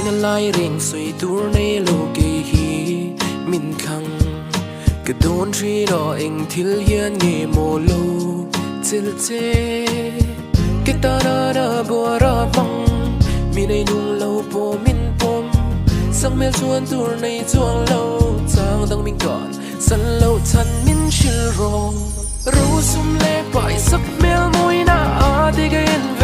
Na lai reng sawi tur nei lo kei hi min thlang. Ka dawn thin a eng thil hian nge maw lo chil che. Ke tana na buara hmang mi nei nung lo pawh min pawm. Sanghmel chuan tur nei chuang lo chang dang min kan san lo chhan min hrilh rawh. Rosum leh paisak hmel mawina a ti ka en.